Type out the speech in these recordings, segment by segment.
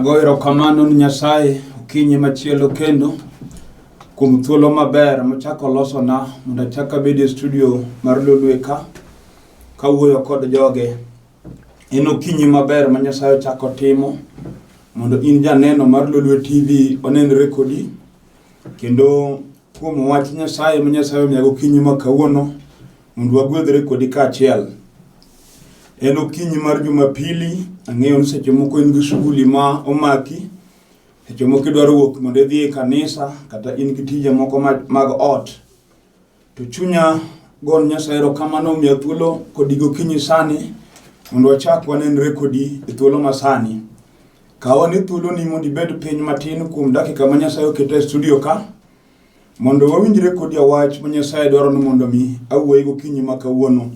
Ago erokamano ni Nyasaye okinyi machielo kendo kuom thuolo maber mochako losona mondo achak abed e studio mar Lolwe ka kawuoyo kod joge. En okinyi maber ma Nyasaye ochako timo mondo in janeno mar Lolwe TV onenre kodi kendo kuom wach Nyasaye ma Nyasaye omiya gokinyi ma kawuono mondo wagwedhre kodi kaachiel. En okinyi mar Jumapili, ang'eyo ni seche moko in gi shughuli ma omaki, seche moko idwaro wuok mondo idhi e kanisa kata in gi tije moko mag ot. To chunya gon Nyasaye erokamano omiya thuolo kodi gokinyi sani mondo wachak wanenre kodi e thuolo ma sani. Kaw ane thuoloni mondo ibed piny matin kuom dakika ma Nyasaye oketa e studio ka mondo wawinjre kodi e wach ma Nyasaye dwaro ni mondo mi awuoyi gokinyi ma kawuono.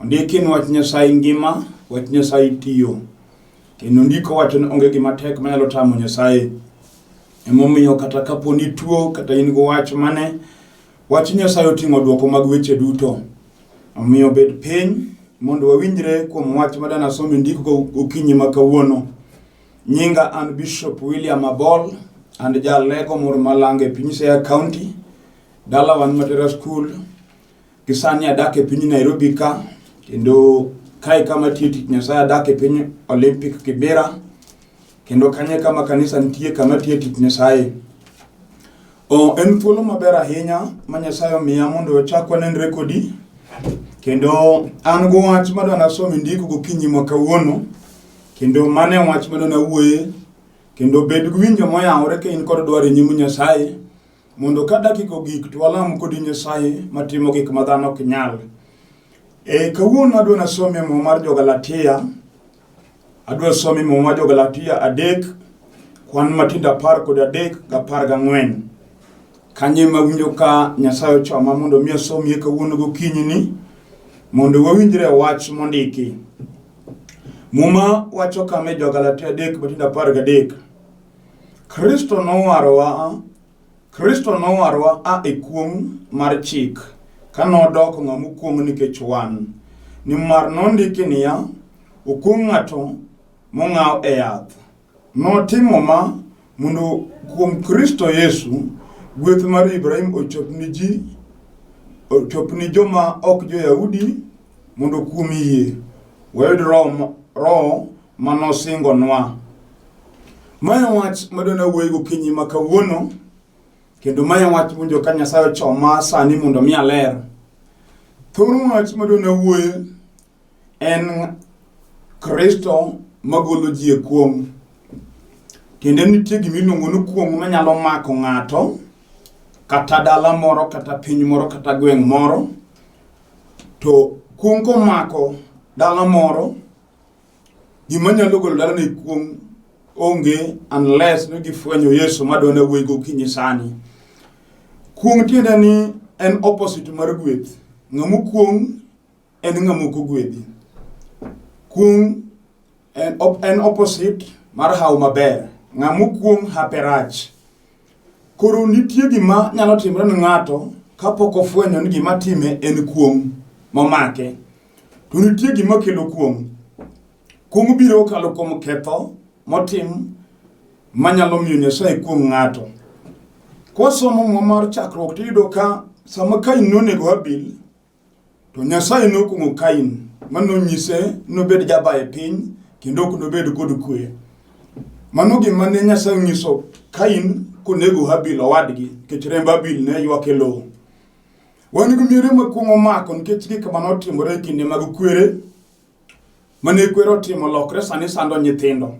Ondiki ni wach Nyasaye ngima, wach Nyasaye tiyo. Kendo ndiko wacho ni onge gima tek manyalo tamo Nyasaye. Emomiyo kata kapo ni ituo kata in gi wach mane, wach Nyasaye oting'o dwoko mag weche duto. Omiyo bed piny mondo wawinjre kuom wach ma dana som e ndiko gokinyi ma kawuono. Nyinga an Bishop William Abol, an jalego moro malanga e piny Siaya County, dalawa ni Matera School. Gi sani adak e piny Nairobi ka, kendo kae kama tiyo tich Nyasaye adak e piny Olympic Kibera, kendo kanyo e kama kanisa nitie kama tiyo tich Nyasaye. O, en thuolo maber ahinya ma Nyasaye omiya mondo wachak wanenre kodi kendo an gi wach madwa nasom e ndiko gokinyi ma kawuono kendo mano e wach madwa nawuoye kendo bed gi winjo moyawore ka in kod dwaro e nyim Nyasaye mondo ka dakika ogik to walam kodi Nyasaye matimo gik ma dhano ok nyal. E, kawuono adwa nasom e Muma mar Jo-Galatia Adwa somi Muma Jo-Galatia 3 kwan matindo 13 gi 14. Kanyo ema awinjo ka Nyasaye ochoma mondo mi asomie kawuono gokinyi ni mondo wawinjre e wach mondiki. Muma wacho kama e Jo-Galatia 3 matindo 13. Kristo nowarowa Kristo nowarowa a e kuong' mar chik ka nodoko ng'ama okuong' nikech wan. Nimar nondiki niya, Okuong' ng'ato mong'aw e yath. Notimo ma mondo kuom Kristo Yesu gweth mar Ibrahim ochop ni ji ochop ni joma ok jo-Yahudi mondo kuom yie wayud Roho ma nosingonwa. Ma e wach madwa nawuoyi gokinyi ma kawuono kendo ma e wach mowinjo ka Nyasaye ochoma sani mondo mi aler. Thor wach madwa nawuoye en Kristo magolo ji e kuong'. Tiende nitie gima iluongo ni kuong' manyalo mako ng'ato kata dala moro kata piny moro kata gweng' moro to kuong' komako dala moro Gima nyalo golo dalano e kuong' onge unless ni gifwenyo Yesu ma dwa wuoyi gokinyi sani. Kuong' tiende ni en opposite mar gweth. Ng'ama okuong' en ng'ama ok ogwedhi. Kuong' en, en opposite mar haw maber. Ng'ama okuong' hape rach. Koro nitie gima nyalo timore ne ng'ato kapok ofwenyo ni gima time en kuong' momake. To nitie gima kelo kuong'. Kuong' biro kokalo kuom ketho motim manyalo miyo Nyasaye kuong' ng'ato. Kwasomo Muma mar chakruok tiyudo ka sama Kain nonego Habil, to Nyasaye nokuong'o Kain ma nonyise nobed jaba e piny kendo ok nobed kod kwe. Mano gima ne Nyasaye onyiso Kain konego Habil owadgi nikech remb Habil ne ywak e lowo. Wan gi miere ma kuong' omako nikech gik ma notimore e kinde mag kwere mane kwere otimo lokre sani sando nyithindo.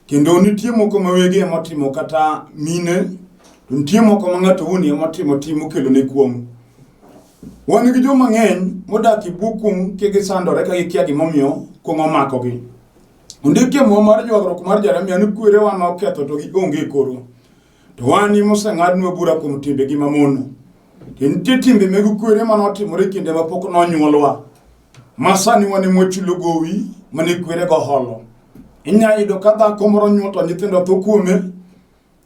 Kendo nitie moko ma wege ema otimo kata mine, to nitie moko ma ng'ato owuon ema otimo tim mokelo ne kuong'. Wan gi joma ng'eny modak e bwo kuong' kigisandore ka gikia gimomiyo kuong' omakogi. Ondiki e Muma mar ywagruok mar Jeremia ni kwerewa noketho to gionge koro. To wan ema oseng'adnwa bura kuom timbegi mamono. To nitie timbe mag kwere mane otimore e kinde mapok nonyuolwa, ma sani wan ema wachulo gowi mane kwerego holo. Inya yudo ka dhako moro nyuol to nyithindo tho kuome,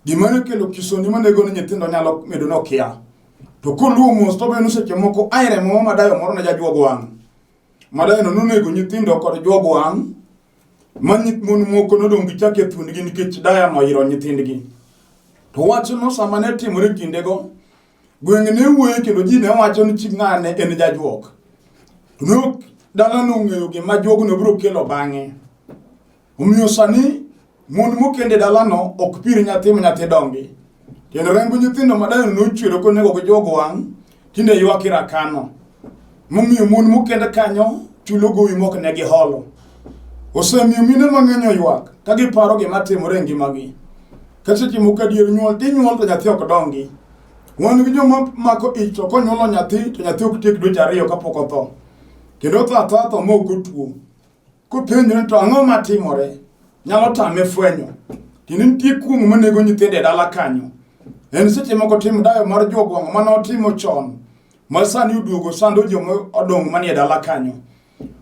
gima ne kelo kisoni manego ni nyithindo nyalo bedo ni okia. To koluwo mos to obeno seche moko ae remo ma dayo moro ne jajuog wang'. Madayono nonego nyithindo kod juog wang' Ma mon moko nodong' gi chak e thuondgi nikech daya noyiro nyithindgi. To wachno sama ne timore kindego, gweng' ne wuoyo kendo ji ne wacho ni chi ng'ane en jajuok. To ne ok dala nong'eyo gima juogno biro kelo bang'e. Omiyo sani mon mokend e dalano ok pir nyathi ma nyathi dongi. Kendo remb nyithindo ma dayo nochwero konego gi juog wang' tinde ywak irakano. Momiyo mon mokend kanyo chulo gowi mok ne giholo. Osemiyo mine mang'eny oywak ka giparo gima timore e ngimagi. Ka seche moko adier nyuol tinyuol to nyathi ok dongi. Wan gi joma mako ich to konyuolo nyathi to nyathi ok tiek dweche ariyo kapok otho. Kendo otho athoa tho ma ok otuo. Kopenjo ni to ang'o matimore, nyalo tame fwenyo. Kendo nitie kuong' manego nyithindo e dala kanyo. En seche moko tim dayo mar jogwang' mane otimo chon, ma sani oduogo sando joma odong' manie dala kanyo.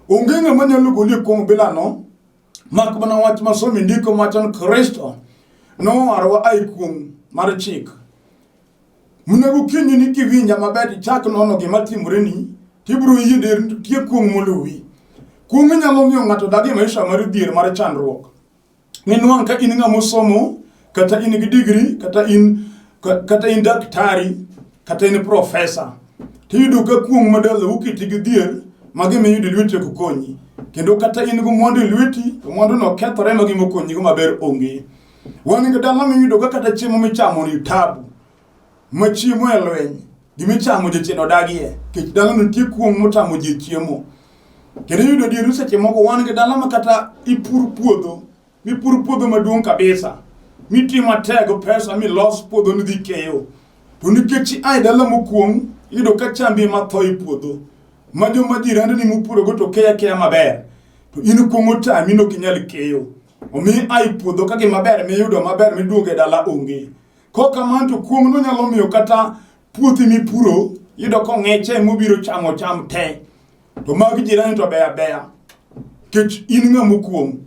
Onge ng'ama nyalo goli e kuong' bilano, mak mana wach masomo e ndiko mawacho ni Kristo nowarowa a e kuong' mar chik. Mana gokinyi ni kiwinja maber tichak nono gima timoreni, tibiro yie ni nitie kuong' moluwi. Kuong' nyalo miyo ng'ato dag e maisha mar dhier mar chandruok. Minwang' ka in ng'ama osomo, kata in gi degree, kata in daktari, kata in profesa. Tiyudo ka kuong' ma dalau oketi gi dhier ma gima iyudo e lweti ok konyi. Kendo kata in gi mwandu e lweti, to mwanduno kethore ma gima okonyigo maber onge. Wan gi dala miyudo ka kata chiemo michamo ni tabu. Ma chiemo e lweny, gimichamo jachien odagie, nikech dalano nitie kuong' motamo ji chiemo. Kendo iyudo adieri seche moko wan gi dala ma kata ipur puodho, mipur puodho maduong' kabisa, miti matek gi pesa milos puodho nidhi keyo. To nikech ia e dala mokuong', iyudo ka chambi ema tho e puodho. Ma joma jirandeni mupurogo to keyo akeya maber. To in kuong' otami ni ok inyal keyo. Omiyo ia e puodho ka gima ber miyudo maber miduogo e dala onge. Kok kamano to kuong'no nyalo miyo kata puothi mipuro yudo kong'eche mobiro chamo cham te. To mag jirani to beya beya. Kech in ng'ama okuong'.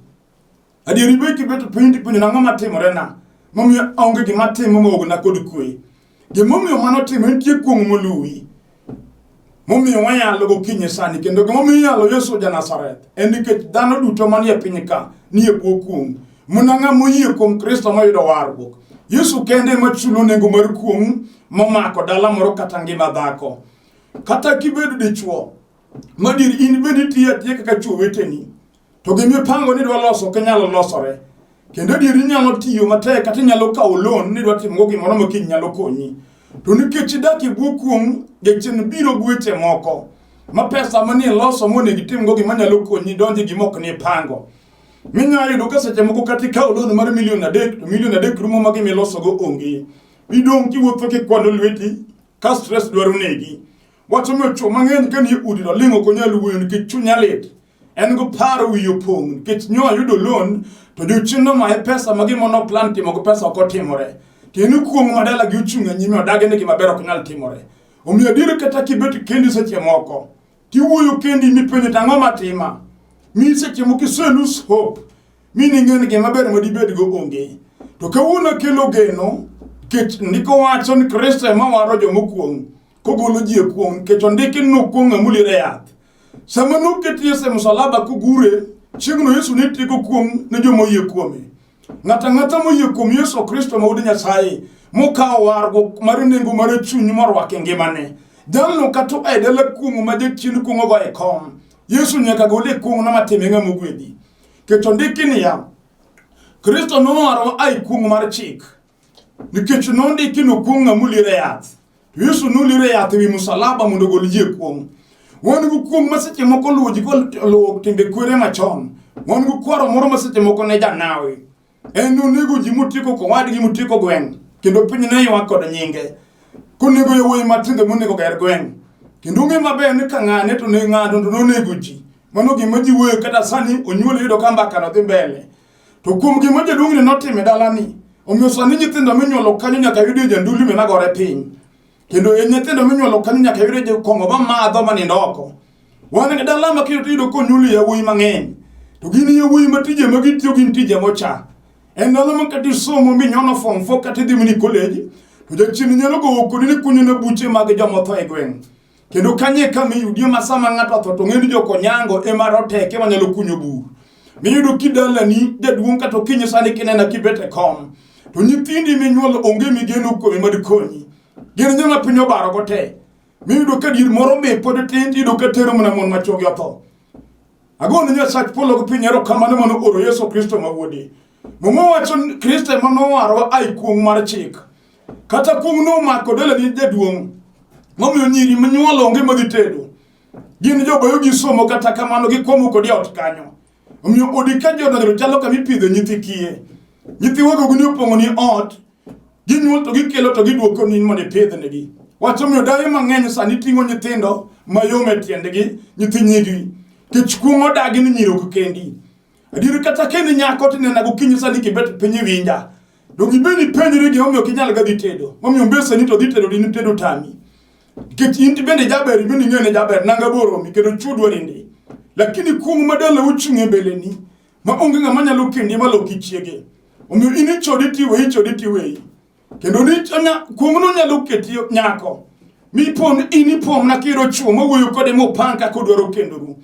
Adieri be kibet piny tipenjo nang'o matimore na momiyo aonge gima timo maogna kod kwe. Gimomiyo mano timore nitie kuong' moluwi. Momiyo wayalo gokinyi sani kendo gimomiyo iyalo Yesu ja Nazareth en nikech dhano duto manie piny ka nie bwo kuong'. Mana ng'ama oyie kuom Kristo moyudo warruok. Yesu kende ema chulo nengo mar kuong' momako dala moro kata ngima dhako. Kata kibedo dichuo, madier in bende itiyo atiya kaka chuo weteni. To gima ipango ni idwa loso ok inyal losore. Kendo adier inyalo tiyo matek kata inyalo kawo loan ni idwa timogo gimoro ma kiny nyalo konyi. To nikech idak e bwo kuong', jachien biro gi weche moko ma pesa manie loso monego itimgo gima nyalo konyi donjo e gima ok nipango. Minyalo yudo ka seche moko kata ikawo loan mar milion adek to milion adek rumo ma gima ilosogo onge. Idong' kiwuotho kikwano lweti ka stress dwaro negi. Wach omiyo chwo mang'eny ka nie udi to ling' ok onyal wuoyo nikech chunye lit. En go paro wiye opong' nikech nyo ayudo loan to jochien nomaye pesa ma gima no plan timo go pesa ok otimore. Kendo kuong' ma dalagi ochung' e nyime odagi ni gima ber ok nyal timore. Omiyo adier kata kibet kendi seche moko, tiwuoyo kendi mipenjo to ang'o matima? Mi seche moko ise lose hope mi ning'e ni gima ber ma dibedgo onge. To kawuono akelo geno nikech ndiko wacho ni Kristo ema waro jomokuong' kogolo ji e kuong' nikech ondiki ni nokuong' ng'ama olier e yath. Sama noket Yesu e msalaba kogure, chieng'no Yesu ne tieko kuong' ne joma oyie kuome. Ng'ato ang'ata moyie kuom Yesu Kristo ma Wuod Nyasaye, mokawo warruok mar nengo mar chuny morwako e ngimane, jalno kata oa e dala kuong' ma jachien kuong'ogo e kom, Yesu nyaka gole e kuong'no matime ng'ama ogwedhi. Nikech ondiki niya, Kristo nowarowa a e kuong' mar chik, nikech nondiki ni okuong' ng'ama olier e yath. To Yesu nolier e yath ewi musalaba mondo ogol ji e kuong'. Wan gi kuong' ma seche moko luwo ji koluwo timbe kwere machon. Wan gi kwaro moro ma seche moko ne janawi. En nonego ji motieko kowadgi motieko gweng' kendo piny ne ywak kod nyinge. Konego yawuoyi matindo monego ger gweng'. Kendo ong'e maber ni ka ng'ane to ne ng'ato to nonego ji. Mano gima ji wuoyo kata sani onyuol yudo ka mbaka no dhi mbele. To kuom gima jaduong'ni notimo e dalani, omiyo sani nyithindo minyuolo kanyo nyaka yudie jandulme magore piny. Kendo e nyithindo minyuolo kanyo nyaka yudie jokong'o mamadho manindo oko. Wan e dala ma kendo tiyudo konyuol yawuoyi mang'eny. To gin yawuoyi ma tije ma gitiyo gin tije mocha. En dala ma kata isomo minyono form 4 kata idhi mini college, to jachien nyalo gowo kodi ni kunyo na buche mag joma otho e gweng'. Kendo kanyo e kama iyudie ma sama ng'ato otho to ng'e ni jokonyango ema roteke manyalo kunyo bur. Miyudo kidalani jaduong' kata okinyi sani kinena kibet e kom. To nyithindi minyuolo onge migeno kuome mad konyi. Gin joma piny obarogo te. Miyudo ka dier moro be pod tin tiyudo ka tero mana mon machuogi otho. Agone Nyasach polo gi piny erokamano mane ooro Yesu Kristo ma wuode. Muma wacho ni Kristo ema nowarowa a e kuong' mar chik. Kata kuong' nomako dalani jaduong' momiyo nyiri manyuolo onge madhi tedo. Gin jobayo gi somo kata kamano gikwamo kodi e ot kanyo. Omiyo odi ka ji odonjo to chalo kama ipidho nyithi kiye. Nyithi wegogni opong'o ni ot, ginyuol to gikelo to giduoko ni mondo ipidhnegi. Wach omiyo daye mang'eny sani ting'o nyithindo mayom e tiendgi, nyithi nyigi. Kech kuong' odagi ni nyiri ok kendi. Adier kata ka in nyako to inena gokinyi sani kibet piny iwinja. Donge ibed ipenjri gimomiyo ok inyal ga dhi tedo. Momiyo mbeseni to dhi tedo din tedo tami. Nikech in bende jaber, ibende ing'eyo ni jaber, nanga boromi kendo chuo dwari ndi. Lakini kuong' ma dalau ochung' e mbeleni ma onge ng'ama nyalo kendi maloki chiege. Omiyo in ichodi tiweyi, ichodi tiweyi. Kendo ni kuong'no nyalo keti nyako. Mipon in ipom na kiyudo chuo mawuoyo kode mopang kaka odwaro kendoru.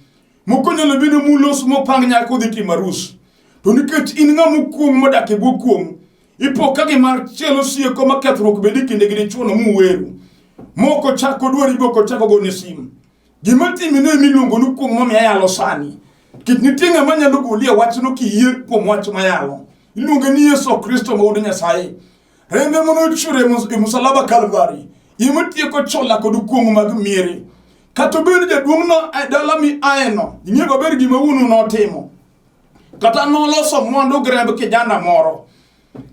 Moko nyalo bedo mulos mopang nyako dhi timo arus. To nikech in ng'ama okuong' modak e bwo kuong', ipo ka gima chielo sieko ma kethruok bende e kinde gi dichuono muweru. Moko chako dwari boko chako gone sim. Gima timi no emiluongo ni kuong' momiyo ayalo sani. Nikech nitie ng'ama nyalo goli e wachno kiyie kuom wach mayalo. Iluonge ni Yesu Kristo ma wuod Nyasaye. Rembe mane ochwer e musalaba Kalvari ema tieko chola kod kuong' mag miere. Kata obedo jaduong'no e dala mi aeno, ing'eyo maber gima wuonu notimo. Kata noloso mwandu gi remb kijana moro.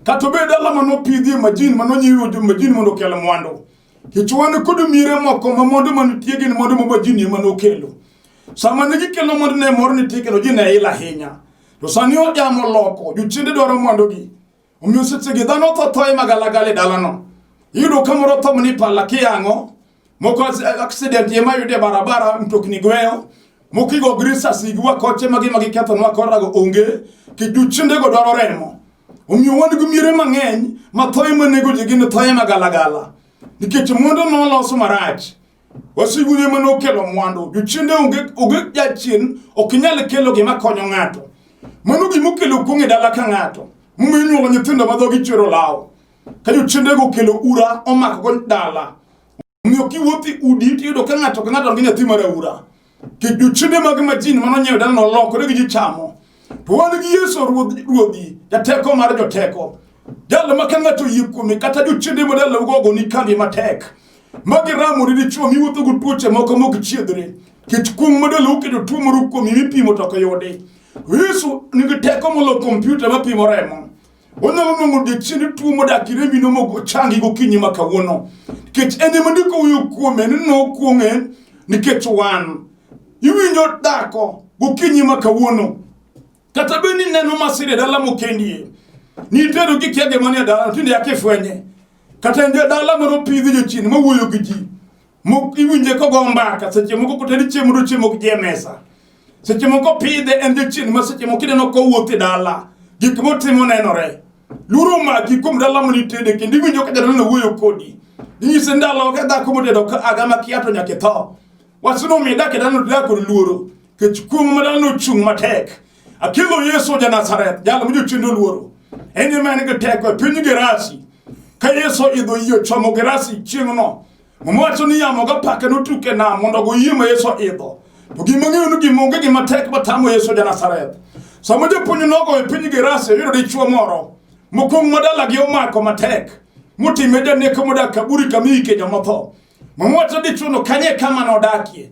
Kata obedo dala mane opidhie majin mane onyiew majin mondo okel mwandu. Nikech wan kod miere moko ma mwandu manitie gin mwandu ma majin ema nokelo. Sama ne gikelo mwandu ne mor nitie kendo ji ne il ahinya. To sani ojamo loko, jochiende dwaro mwandugi. Omiyo sechegi dhano tho thoye magalagala e dalano. Iyudo ka moro tho ni pala kiyang'o, moko accident ema yude e barabara, mtokni gweyo, moko igo gi risasi gi wakoche ma gima gikethonwa korago onge, nikech jochiendego dwaro remo. Omiyo wan gi miere mang'eny ma thoye manego ji gin thoye magalagala. Nikech mwandu noloso marach. Wasigu ema nokelo mwandu. Jochiende onge, onge jachien ok nyal kelo gima konyo ng'ato. Mano gima okelo kuong' e dala ka ng'ato. Momiyo inyuolo nyithindo ma dhogi chwero law. Ka jochiendego okelo ura omakogo dala. Omiyo kiwuotho e udi tiyudo ka ng'ato ka ng'ato nigi nyathi mar aura. Nikech jochiende mag majin mane onyiewo dalano olokore gi ji chamo. To wan gi Yesu ruodh ruodhi, jateko mar joteko. Jal ma ka ng'ato oyie kuome kata jochiende ma dalau gogo ni kambi matek. Ma giramo ni dichwo miwuotho gi tuoche moko mok chiedhre. Nikech kuong' ma dalau keto tuo moro kuomi mipimo to ok yudi. To Yesu nigi teko molo kompyuta mapimo remo. Onyalo nwang'o odiechiend tuo modak e rembi no mochangi gokinyi ma kawuono. Nikech en ema ndiko wuoyo kuome ni nokuong'e nikech wan. Iwinjo dhako gokinyi ma kawuono. Kata bed ni neno masira e dala mokendie. Nitedo kikia gima nie dala tinde yak ifwenye. Kata en dala moro pidhi jochien mawuoyo gi ji. Iwinje kogo mbaka seche moko koted chiemo to chiemo ok ji e mesa. Seche moko pidhe en jachien ma seche moko ineno kowuotho e dala. Gik motimo nenore. Luoro omaki kuom dala manitede kendo iwinjo ka jadalano wuoyo kodi. Inyise ndalo ka dhako motedo ka aga makia to nyaka itho. Wachno omiyo idak e dalano to idak kod luoro. Nikech kuong' ma dalano ochung' matek. Akelo Yesu ja Nazareth, jal ma jochiende oluoro. En ema en gi teko e piny Gerasi. Ka Yesu oidho yie ochomo Gerasi chieng'no, Muma wacho ni yamo gapaka notuk e nam mondo ogo yie ma Yesu oidho. To gima ng'eyo ni gima onge gima tek matamo Yesu ja Nazareth. Sama japuonj nogo e piny Gerasi oyudo dichwo moro mokwong' ma dalagi omako matek motime janeko modak kaburi kama iike jomotho. Muma wacho dichwono kanye kama nodakie.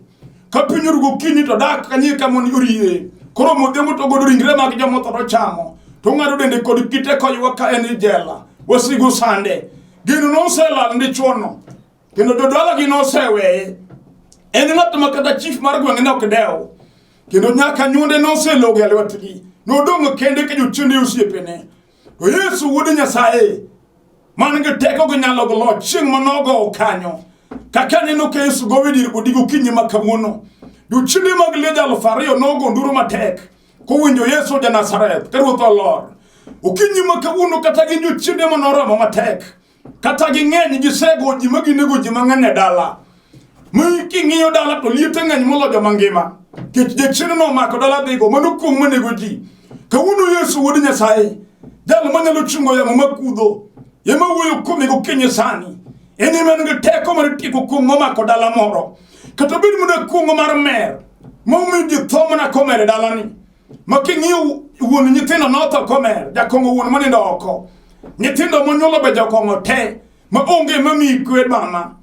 Ka piny oru gokinyi to dak kanye kama oriye. Koro modhiambo to godo ringre mag jomotho tochamo. To ong'ado dende kod kite koywak ka en e jela. Wasigu sande. Geno noselal ne dichwono kendo jodalagi noseweye. En ng'at ma kata chief mar gweng' ne ok dew kendo nyaka nyuonde noselogo e lwetgi. Nodong' kende ka jochiende osiepene. To Yesu wuod Nyasaye man gi teko gi nyalo gi loch chieng' ma nogowo kanyo. Kaka aneno ka Yesu gowe dier odi gokinyi ma kawuono. Jochiende mag liech 2000 nogo nduru matek. Kowinjo Yesu ja Nazareth ka ruoth olor. Okinyi ma kawuono kata gin jochiende ma noromo matek. Kata ging'eny gisego ji ma ginego ji mang'eny e dala. Mi king'iyo dala to liete ng'eny moloyo joma ngima. Kech jachien nomako dala dhigo mano kuong' manego ji. Kawuono Yesu wuod Nyasaye, jal manyalo chungo yamo makudho, ema wuoyo kuome gokinyi sani. En ema en gi teko mar tieko kuong' momako dala moro. Kata obed mana kuong' mar mer, momiyo ji tho mana komer e dalani. Ma king'iyo wuon nyithindo notho komer, jakong'o wuon monindo oko. Nyithindo monyuolo be jokong'o te, ma onge mamiyi kwe mama.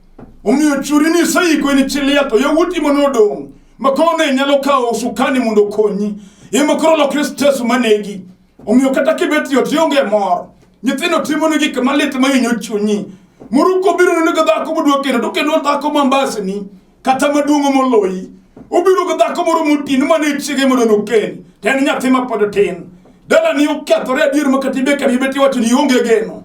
Omiyo churi ni iseiko in chi liel to yawuoti mane odong' ma koro ne nyalo kawo usukani mondo okonyi. Ema koro lokre stress manegi. Omiyo kata kibet yot ionge mor. Nyithindo timoni gik malit mahinyo chunyi. Moro kobiro neno gi dhako modwa kendo to kendo dhako ma mbasni kata maduong' moloyi. Obiro gi dhako moro motin mane chiege mondo nokend to en nyathi ma pod tin. Dalani okethore adier ma kata ibet kama ibet iwacho ni ionge geno.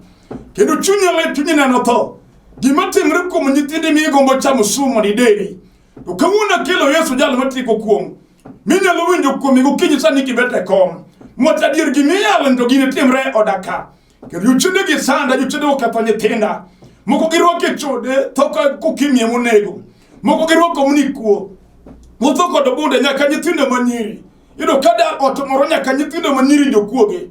Kendo chunyi lit chunyi neno tho. Gima timre kuom nyithindi mi igombo chamo sum mondo ideri. To kawuono akelo Yesu jal matieko kuong'. Minyalo winjo kuome gokinyi sani kibet e kom. Mwach adier gima iyalo to gini timre e oda ka. Kendo jochiende gi sanda, jochiende oketho nyithinda. Moko girwako e chode, tho ka kokimie monego. Moko girwako mni kuo. Wuotho kod bunde nyaka nyithindo manyiri. Iyudo ka da ot moro nyaka nyithindo manyiri jokuoge.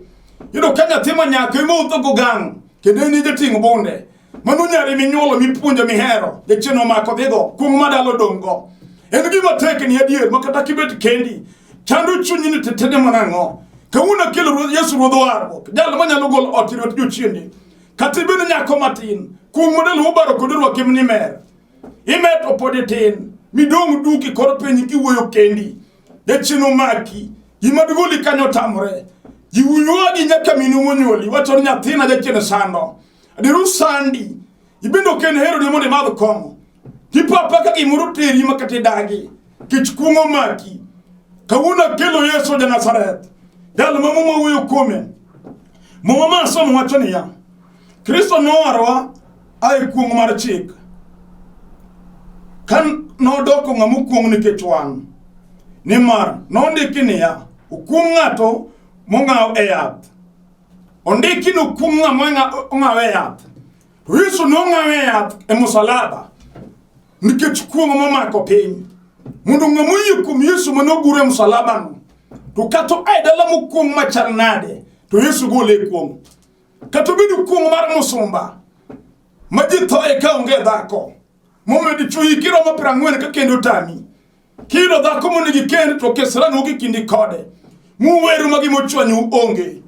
Iyudo ka nyathi ma nyako ema wuotho gogang' kendo en e jating' bunde. Mano nyari minyuolo mipuonjo mihero jachien omako dhigo kuong' ma dala odong' go. En gima tek ni adier ma kata kibet kendi chando chunyi ni tetene mana ang'o. Kawuono akelo Ruoth Yesu Ruodh warruok, jal manyalo golo ot e lwet jochiende. Kata ibed nyako matin, kuong' ma dala obaro kod orwaki ni mer. Imer to pod itin, midong' duk e kor piny kiwuoyo kendi. Jachien omaki, gima digoli kanyo otamore. Ji ywagi nyaka minu monyuoli, wacho ni nyathina jachien sando. Adier usandi, ibende ok en heroni mondo imadh kong'o. Tipo apaka gimoro teri ma kata idagi, kech kuong' omaki. Kawuono akelo Yesu ja Nazareth, jal ma Muma wuoyo kuome. Muma ma asomo wacho niya, Kristo nowarowa a e kuong' mar chik. Ka nodoko ng'ama okuong' nikech wan. Nimar nondiki niya, okuong' ng'ato mong'aw e yath. Ondiki ni okuong' ng'ama ong'aw e yath. To Yesu nong'aw e yath e musalaba nikech kuong' momako piny. Mondo ng'ama oyie kuom Yesu mane ogure e musalabano, to kata oa e dala mokuong' machal nade, to Yesu gole e kuong'. Kata obedo kuong' mar musumba ma ji thoye ka onge dhako, momiyo dichwo hike romo 40 ka kendo otami. Kiyudo dhako monego ikend to kesran ok e kindi kode. Muweru ma gima ochwanyu onge.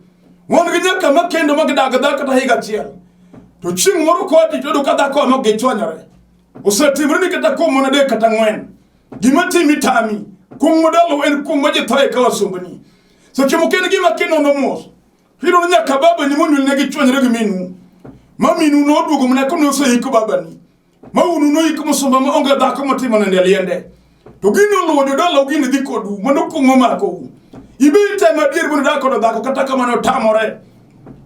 Wan gi nyaka ma kendo ma gidak dhako kata higa achiel. To chieng' moro koa tich oyudo ka dhako ok gichwanyore. Osetimore ni kata kuom mon adek kata ang'wen. Gima timi tami. Kuong' modalo en kuong' ma ji thoye ka wasumbni. Seche moko en gima kinono mos. Iyudo ni nyaka babani monyuol ne gichwanyore gi minu. Ma minu noduogo mana kono oseiko babani. Ma unu noik musumba ma onge dhako motimo nende liende. To gini oluwo jodalau gini dhi kodu, mano kuong' omakou. Ibe itemo adier mondo idag kod dhako kata kamano otamore.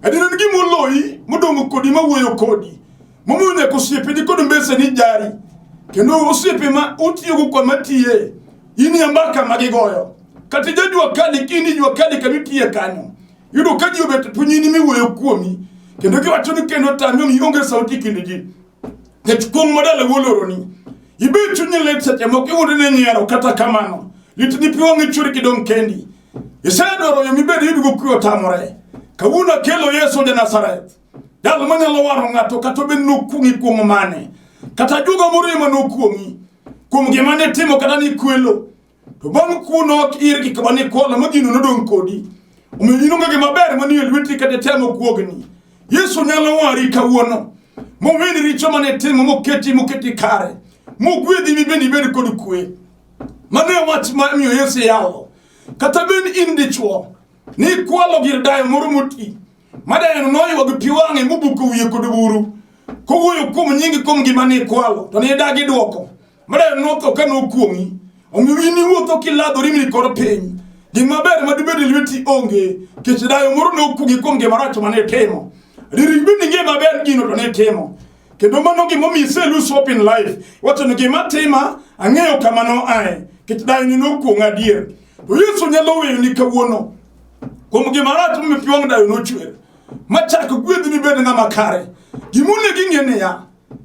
Adier en gima oloyi modongo kodi mawuoyo kodi. Momiyo nyaka osiepeni kod mbeseni jari. Kendo osiepe ma utiyogo kama tiye, in e mbaka ma gigoyo. Kata ija kali kini jua kali kama itiye kanyo. Yudo ka ji obet piny in miwuoyo kuomi. Kendo giwacho ni kendo tami omiyo ionge sauti e kind ji. Nikech kuong' ma dala woloroni. Ibed chunyi lit seche moko iwuondo ni nyiero kata kamano. Lit ni pi wang'i chwer kidong' kendi. Isedwaro yo mibed iyudgo kwe otamore. Kawuono akelo Yesu ja Nazareth. Jal manyalo waro ng'ato kata obed ni okuong'i kuong' mane. Kata ajuoga moro ema nokuong'i. Kuom gima nitimo kata nikwelo. To bang' kuo nok ir gik mane ikwalo ma gino nodong' kodi. Omiyo in onge gima ber manie lweti kata itemo kuogni. Yesu nyalo wari kawuono. Moweni richo mane itimo moketi moketi kare. Mogwedhi mibende ibed kod kwe. Mano e wach ma miyo Yesu yalo. Kata bed in dichwo, ni ikwalo gir dayo moro moti. Ma dayono noywago pi wang'e mobuko wiye kod buru. Kowuoyo kuom nyingi kuom gima ne ikwalo, to ne idagi dwoko. Madayo notho ka nokuong'i. Omiyo in iwuotho kiladhori mi kor piny. Gima ber ma dibed e lweti onge, kech dayo moro nokuong'i kuom gima rach mane itimo. Adier ibed ing'e maber gino to nitimo. Kendo mano gimomiyo ise lose hope in life. Iwacho ni gima tima, ang'eyo kama noaye. Kech dayo ni nokuong'a adier. To Yesu nyalo weyoni kawuono. Kuom gima rach momiyo pi wang' dayo nochwer. Machak gwedhi mibed ng'ama kare. Gimonego ing'e niya,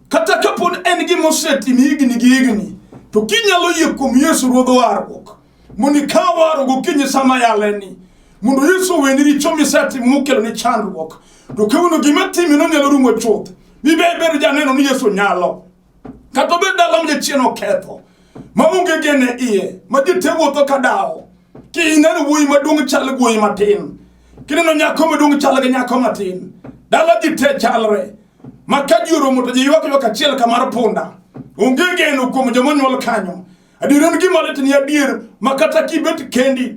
Kata kapo ni en gima osetimi higni gi higni, to kinyalo yie kuom Yesu Ruodh warruok, mondo ikaw waro gokinyi sama yaleni, Mondo Yesu oweni richo misetimo mokelo ni chandruok. To kawuono gima timino nyalo rumo chuth. Mibe ibedo janeno ni Yesu nyalo. Kata obed dala ma jachien oketho, ma onge geno e iye, ma ji te wuotho ka dawo. Kineno wuoyi maduong' chal gi wuoyi matin. Kineno nyako maduong' chal gi nyako matin. Dala ji te chalre. Ma ka ji oromo to ji ywak ywak achiel ka mar punda. Onge geno kuom joma onyuol kanyo. Adier en gima lit ni adier ma kata kibet kendi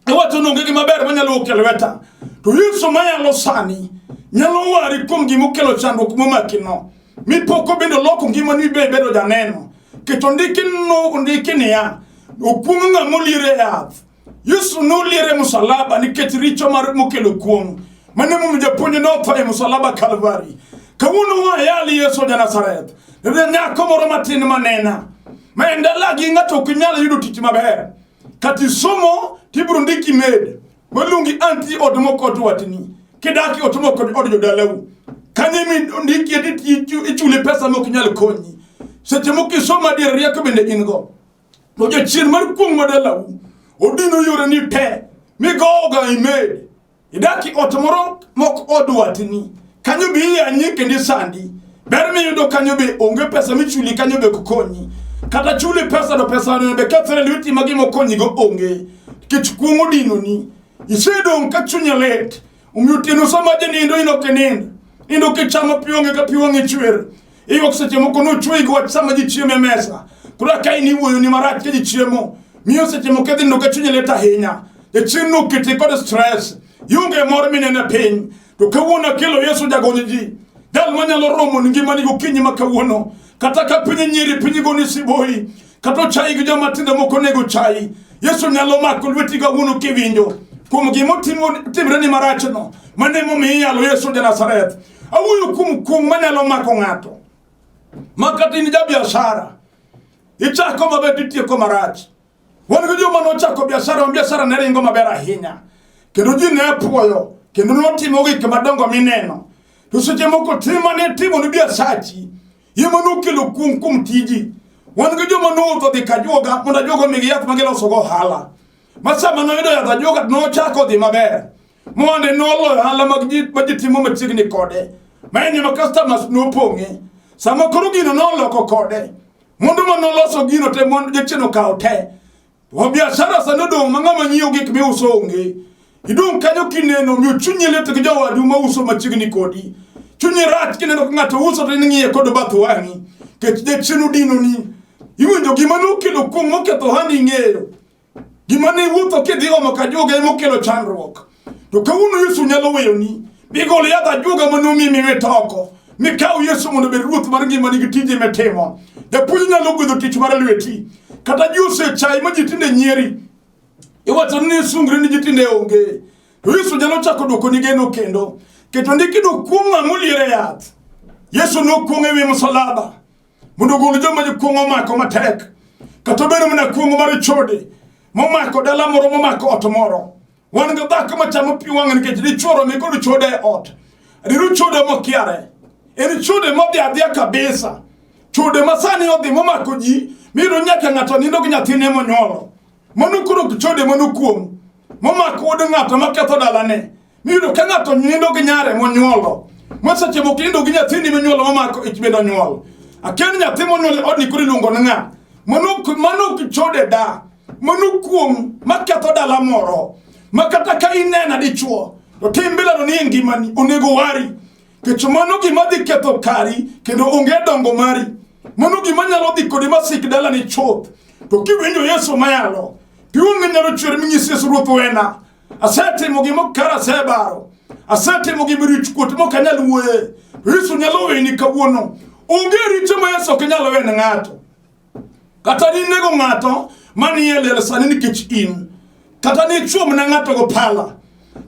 iwacho ni onge gima ber manyalo wuok e lweta. To Yesu mayalo sani nyalo wari kuom gima okelo chandruok momakino. Mi pok obende oloko ngimani be ibedo janeno. Keto ndiki no ondiki niya, okuong' ng'a molier e yath. Yesu nolier e musalaba nikech richo mar mokelo kuong'. Mano emomiyo japuonj notho e musalaba Kalvari. Kawuono wayal Yesu ja Nazareth. Ne nyako moro matin manena. Ma e ndalagi ng'ato ok nyal yudo tich maber. Kata isomo tibiro ndiki med. Waluongi anti od moko od watni. Kidak e ot moko od jodalau. Kanyo emi ndiki ichuli pesa mok nyal konyi. Seche moko isomo adier rieko bende in go. To jachien mar kuong' ma dalau odino yoreni te migowoga imed. Idak e ot moro mok od watni. Kanyo be iyanyi kendo isandi. Ber miyudo kanyo be onge pesa michuli kanyo be ok konyi. Kata chuli pesa to pesa no be kethore lweti ma gima okonyigo onge. Nikech kuong' odinoni. Isedong' ka chunyi lit. Omiyo otieno sama ji nindo in ok inind. Nindo kichamo pi onge ka pi wang'i chwer. Iyudo seche moko nochweyi gi wach sama ji chiemo e mesa. Koro ka in iwuoyo ni marach ka ji chiemo. Miyo seche moko idhi nindo ka chunyi lit ahinya. Jachien noketi kod stress. Ionge mor mineno e piny. To kawuono akelo Yesu jagony ji. Jal manyalo romo ni ngimani gokinyi ma kawuono. Kata ka piny nyieri, piny goni siboi. Kata ochayi gi joma tindo moko onego chayi. Yesu nyalo mako lweti kawuono kiwinjo. Kuom gima otimre ni marachno. Mano emomiyo iyalo Yesu ja Nazareth. Awuoyo kuom kuong' manyalo mako ng'ato. Ma kata in ja biashara. Ichako maber titieko marach. Wan gi joma nochako biashara ma biashara ne ringo maber ahinya. Kendo ji ne puoyo, kendo notimo gik madongo mineno. To seche moko tim mane itimo ne biasachi, ema nokelo kuong' kuom tiji. Wan gi joma nowuotho dhi kajuoga mondo ajuoga omigi yath ma gilosogo ohala. Ma sama noyudo yath ajuoga nochako dhi maber. Mondo noloyo ohala mag ji ma ji timo machiegni kode. Ma en ema customers nopong'e. Sama koro gino noloko kode, Mwandu ma noloso gino te mwandu jachien okawo te. To biashara sani odong' ma ng'ama nyiewo gik miuso onge. Idong' kanyo kineno omiyo chunyi lit gi jowadu ma uso machiegni kodi. Chunyi rach kineno ka ng'ato uso to in ng'iye kod bath wang'i. Nikech jachien odinoni. Iwinjo gima nokelo kuong' moketho ohandi ing'eyo. Gima ne iwuotho kidhi omo kajuoga ema okelo chandruok. To kawuono Yesu nyalo weyoni. Migol yadh ajuoga ma nomiyi miwit oko. Mikaw Yesu mondo obed ruoth mar ngimani gi tije mitimo. Japuonj nyalo gwedho tich mar lweti. Kata ji osechayi ma ji tinde nyieri. Iwacho ni isungri ni ji tinde onge. To Yesu nyalo chako dwokoni geno kendo. Keto ndiki no kuong' ng'a molier e yath. Yesu nokuong' e wi msalaba. Mondo ogol joma jokuong' omako matek. Kata obedo mana kuong' mar chode momako dala moro momako ot moro. Wan gi dhako machamo pi wang'e nikech dichwo romi kod chode e ot. Adier chode mokiare. En chode modhi adhiya kabisa. Chode ma sani odhi momako ji miyudo nyaka ng'ato nindo gi nyathine monyuolo. Mano koro ok chode mano kuong' momako wuod ng'ato maketho dalane. Miyudo ka ng'ato nindo gi nyare monyuolo. Ma seche moko nindo gi nyathini monyuolo momako ich bende onyuol. Akia ni nyathi monyuol e odni koro iluongo ni ng'a. Mano ok chode da. Mano kuong' maketho dala moro. Ma kata ka inena dichuo, to tim bilano ni e ngimani, onego wari. Nikech mano gima dhi ketho kari kendo onge dongo mari. Mano gima nyalo dhi kodi masik dalani chuth. To kiwinjo Yesu mayalo, pi wang'i nyalo chwer minyis Yesu Ruoth wena. Asetimo gima ok kare asebaro. Asetimo gima rich kuot mok anyal wuoye. Yesu nyalo weni kawuono. Onge richo ma Yesu ok nyal wene ng'ato. Kata ni nego ng'ato manie liel sani nikech in. Kata ni ichwo mana ng'ato go pala.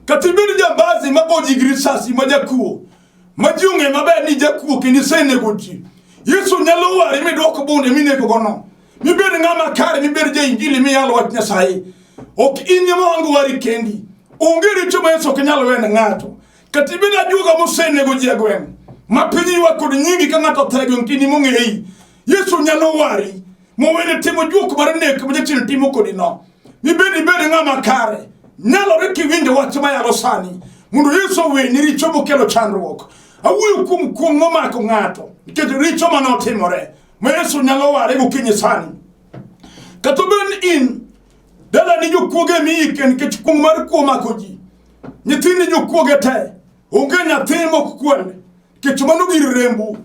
Kata ibed jambazi ma go ji gi risasi ma jakuo. Ma ji ong'e maber ni jakuo kendo isenego ji. Yesu nyalo wari midwok bunde minego gono. Mibed ng'ama kare, mibed ja injili miyalo wach Nyasaye. Ok in ema wango wari kendi. Onge richo ma Yesu ok nyal wene ng'ato. Kata ibed ajuoga mosenego ji e gweng', ma piny ywak kod nyingi ka ng'ato otho e gweng' to in ema ong'eyi. Yesu nyalo wari mowene timo juok mar nek ma jachien timo kodi no. Mibed ibed ng'ama kare. Nyalore kiwinjo wach mayalo sani mondo Yesu oweni richo mokelo chandruok. Awuoyo kuom kuong' momako ng'ato nikech richo mane otimore ma Yesu nyalo ware gokinyi sani. Kata obed ni in dalani jokuoge miike nikech kuong' mar kuo omako ji. Nyithindi jokuoge te, onge nyathi mok kwel nikech mano gir rembu.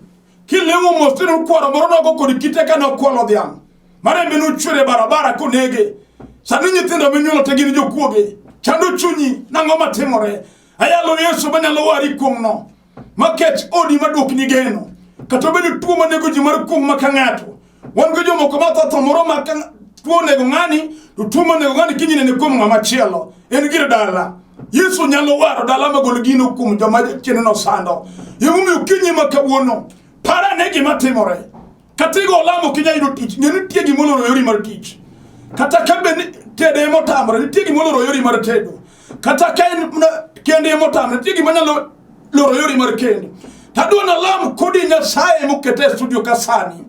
Kilemo mos to kwaro moro nogo kod kite ka nokwalo dhiang'. Marembe nochwer e barabara konege. Sani nyithindo minyuolo te gin jokuoge. Chando chunyi, nang'o matimore? Ayalo Yesu manyalo wari kuom no. Makech odi maduokni geno. Kata obedo tuo manego ji mar kuong' maka ng'ato. Wan gi jomoko ma tho tho moro ma ka tuo onego ng'ani, to tuo monego ng'ani kiny nene kuom ng'ama chielo. En gir dala. Yesu nyalo waro dala magol gino kuom joma chenno sando. Emomiyo okinyi ma kawuono, par ane gima timore. Kata igo lamo kinya yudo tich, ng'e ni nitie gima oloro yori mar tich. Kata ka be tedo ema otamore, nitie gima oloro yori mar tedo. Kata ka en kend ema otamore, nitie gima nyalo loro yori mar kend. To adwa nalam kodi Nyasaye mokete e studio ka sani.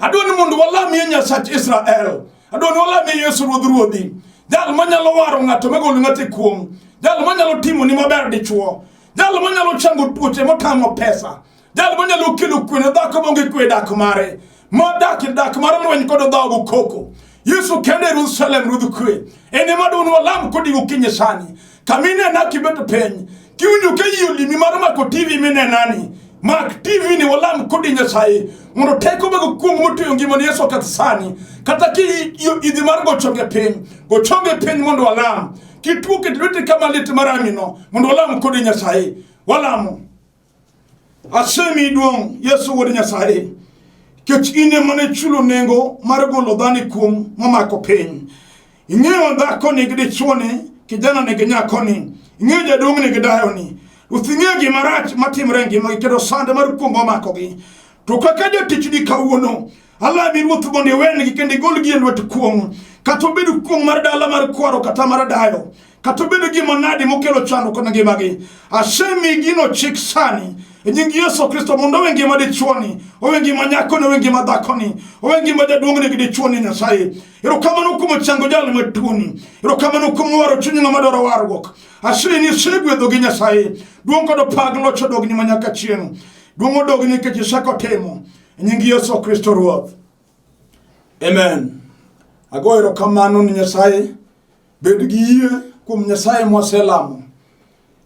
Adwa ni mondo walamie Nyasach Israel. Adwa ni walamie Yesu Ruodh Ruodhi. Jal manyalo waro ng'ato magolo ng'ato e kuong'. Jal manyalo timoni maber dichuo. Jal manyalo chango tuoche motamo pesa. Jal manyalo kelo kwe ne dhako maonge kwe e dak mare, modak e dak mar lweny kod dhawo gi koko. Yesu kende e Ruodh Salem, Ruodh kwe. En ema dwa ni walam kodi gokinyi sani. Kama inena kibet piny, kiwinjo ka yie olimi mar mako TV minenani, mak TV ni walam kodi Nyasaye mondo teko mag kuong' motueyo ngimani Yesu oketh sani. Kata ki idhi mar go chonge piny, go chonge piny mondo walam. Kituo ket lweti kama lit maramino mondo walam kodi Nyasaye. Walamo. Asemi duong' Yesu wuod Nyasaye, nikech in ema ne chulo nengo mar golo dhano e kuong' momako piny. Ing'eyo dhako ni gi dichuoni, kijana ni gi nyakoni, ing'eyo jaduong' ni gi dayoni. Ruoth ing'eyo gima rach matimore e ngimagi kendo sand mar kuong' momakogi. To kaka jatichni kawuono, alami Ruoth mondo iwengi kendo igolgi e lwet kuong', kata obed kuong' mar dala mar kwaro kata mar dayo, kata obedo gima nadi mokelo chandruok ne ngimagi. Asemi gino chik sani e nying Yesu Kristo mondo owe ngima dichuoni, owe ngima nyakoni, owe ngima dhakoni, owe ngima jaduong'ni gi dichuoni Nyasaye. Erokamano kuom chango jal matuoni, erokamano kuom waro chuny ng'ama dwaro warruok. Asemi ni isegwedho gi Nyasaye. Duong' kod pak loch odogni manyaka chieng'. Duong' odogni nikech iseko timo. E nying Yesu Kristo Ruoth. Amen. Ago erokamano ni Nyasaye. Bed gi yie kuom Nyasaye mwaselamo.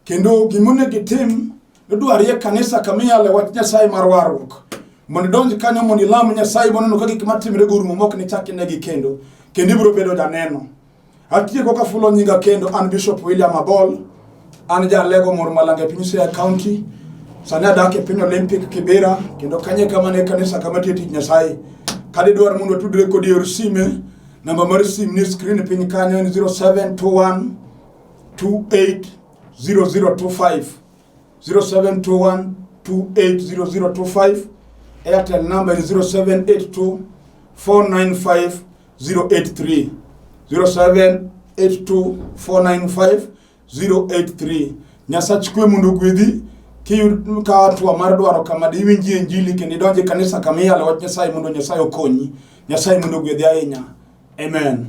Kendo gima onego itim, idwarie kanisa kama iyale wach Nyasaye mar warruok. Mondo idonj kanyo mondo ilam Nyasaye moneno ka gik matimre go orumo mok nichak inegi kendo. Kendo ibiro bedo janeno. Atieko kafulo nyinga kendo an Bishop William Abol. An jalego mor Malanga e piny Siaya County. Sani adak e piny Olympic Kibera kendo kanye kama ne kanisa kama tiyo tich Nyasaye. Ka didwar mondo watudre kodi e yor sime, namba mar sim ni screen piny kanyo en 0721 280025 0721 280025 Airtel number is 0782 495 083 0782 495 083 Nyasach kwe mondo ogwedhi kiyud ka hatua mar dwaro kama diwinjie injili kendo idonj e kanisa kama iyalo wach Nyasaye mondo Nyasaye okonyi. Nyasaye mondo ogwedhi ahinya. Amen.